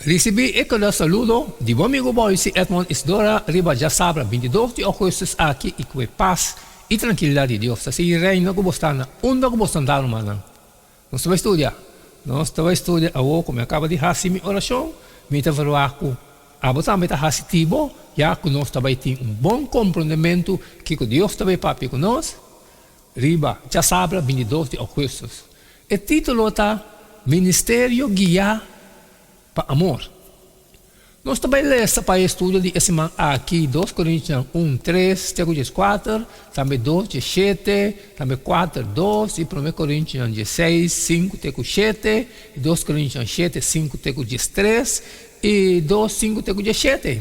Risibí e keda saludo di bo amigu Boyce Edmond Isidora riba djasabra 22 di ougùstùs aki i ku e pas i trankilidat di Dios ta sigui reina ku bo sta na unda ku bo sta nta rumannan. Nos ta bai studia. Nos ta bai studia awor ku mi a kaba di hasi mi orashon. Mi ta verwagt ku abo tambe ta hasi tibo, ya ku nos ta bai tin un bon komprondementu kiko Dios ta bai papia ku nos riba djasabra 22 di ougùstùs. E título ta Ministerio Guiá pa Amor. Nos ta bai lesa pa e estudio di e siman aki Dos Korintionan un, tres te ku 14, tambe dos, 17, tambe kuater, dos, i Promé Korintionan 16, sinku te ku shete, i Dos Korintionan shete, sinku te ku 13, i dos, sinku te ku 17.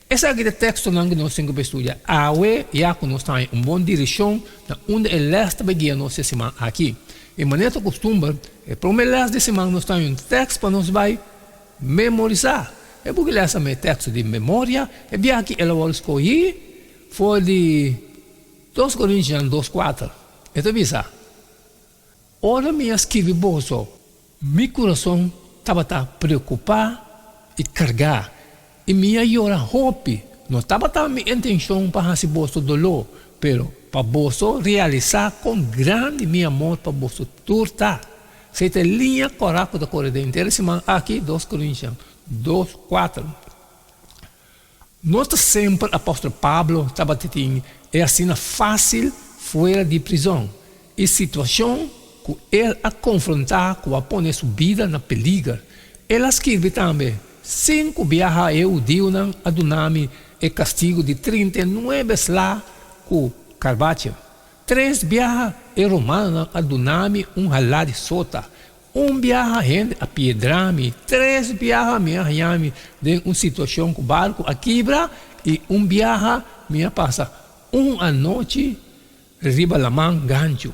Esaki ta tekstonan ku nos tin ku bai studia awe, ya ku nos ta haña un bon direkshon na unda e lès ta bai guia nos e siman aki. E manera ta kustumber, e promé lès di siman nos ta haña un tèks pa nos bai memorisá. E buki lès tambe e teksto di memoria, e biaha aki el a wòrdu skohí for di Dos Korintianan dos kuater. E ta bisa, Ora mi a skirbi boso, Mi kurason tabata preokupá i kargá, i mi a yora hopi. No tabata mi intenshon pa hasi boso doló, pero pa boso realisá kon grandi mi amor pa boso tur ta. Esei ta e liña kòrá ku ta kore den henter e siman aki, Dos Korintian dos, kuater. No ta semper apòstel Pablo tabata tin e asina fásil fuera di prizòn. E situashon ku el a konfrontá ku a pone su bida na peliger. El a skirbi tambe, Sinku biaha e hudiunan a duna mi e kastigu di 39 sla ku karbachi. Tres biaha e romanonan a duna mi un halá di sota. Un biaha hende a piedra mi, tres biaha mi a haña mi den un situashon ku barku a kibra i un biaha mi a pasa un anochi riba laman ganchu.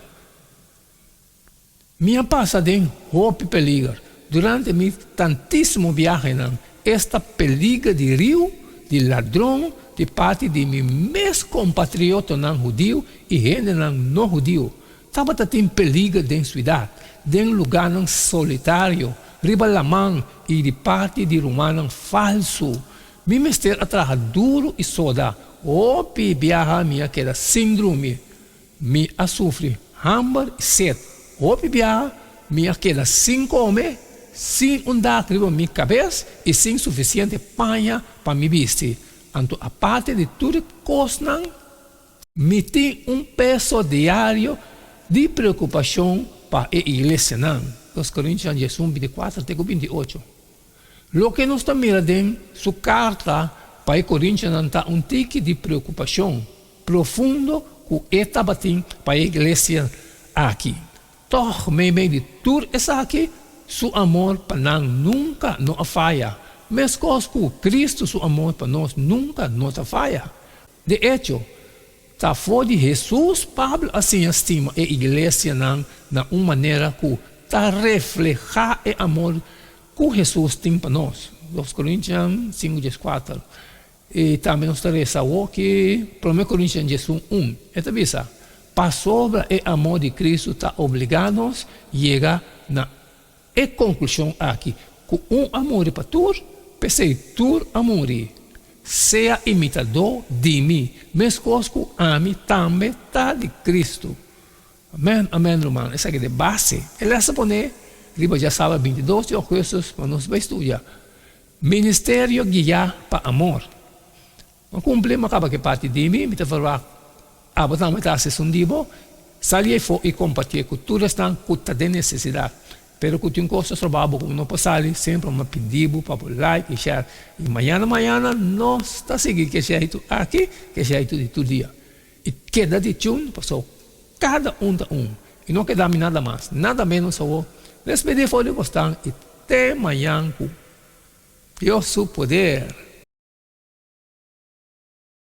Mi a pasa den hopi peliger durante mi tantísimo biahenan, esta peliger di riu, di ladron, di parti di mi mes kompatriotonan hudiu i hendenan no hudiu. Tabata tin peliger den suidat, den lugánan solitario, riba laman i di parti di rumannan falsu. Mi mester a traha duru i soda. Hopi biaha mi a keda sin drumi. Mi a sufri hamber i set. Hopi biaha mi a keda sin kome, sin un dak riba mi kabes i sin sufisiente paña pa mi bisti. Anto aparte di tur e kosnan, Mi tin un peso diario di preokupashon pa e iglesianan. Dos Korintionan 11, 24 te ku 28. Loke nos ta mira den su karta pa e Korintionan ta un tiki di preokupashon profundo ku e tabatin pa e iglesia aki. Tòg meimei di tur esaki, su amor pa nan nunka no a faya, meskos ku Kristu su amor pa nos nunka no ta faya. De echo, ta for di Hesus Pablo a siña stima e iglesianan na un manera ku ta reflehá e amor ku Hesus tin pa nos. Dos Korintian sinku 14. I tambe nos ta resa awor ki Promé Korintian 11 un. E ta bisa, Pasobra e amor di Kristu ta obligá nos yega na e konklushon aki, ku un a muri pa tur, p'esei tur a muri. Sea imitadó di mi, meskos ku ami tambe ta di Kristu. Amèn, amèn, ruman. Esaki ta e base. E lès ta pone riba djasabra 22 di ougùstùs pa nos bai studia Ministerio Guiá pa Amor. Ma kumpli, ma kaba ku e parti di mi, mi ta verwagt abo tambe ta hasi esun di bo. Sali ei for i kompartié ku tur esnan ku ta den nesesidat. Pero ku tin kos ta stroba bo ku bo no por sali, semper mi a pidi bo pa bo like i share. I mañana mañana nos ta sigui ku e sheitu aki, ku e sheitu di tur dia. I keda di tune pasobra kada un ta un. I no keda mi nada mas, nada ménos awor. Despedí for di bo stan i te mañan ku Dios su poder.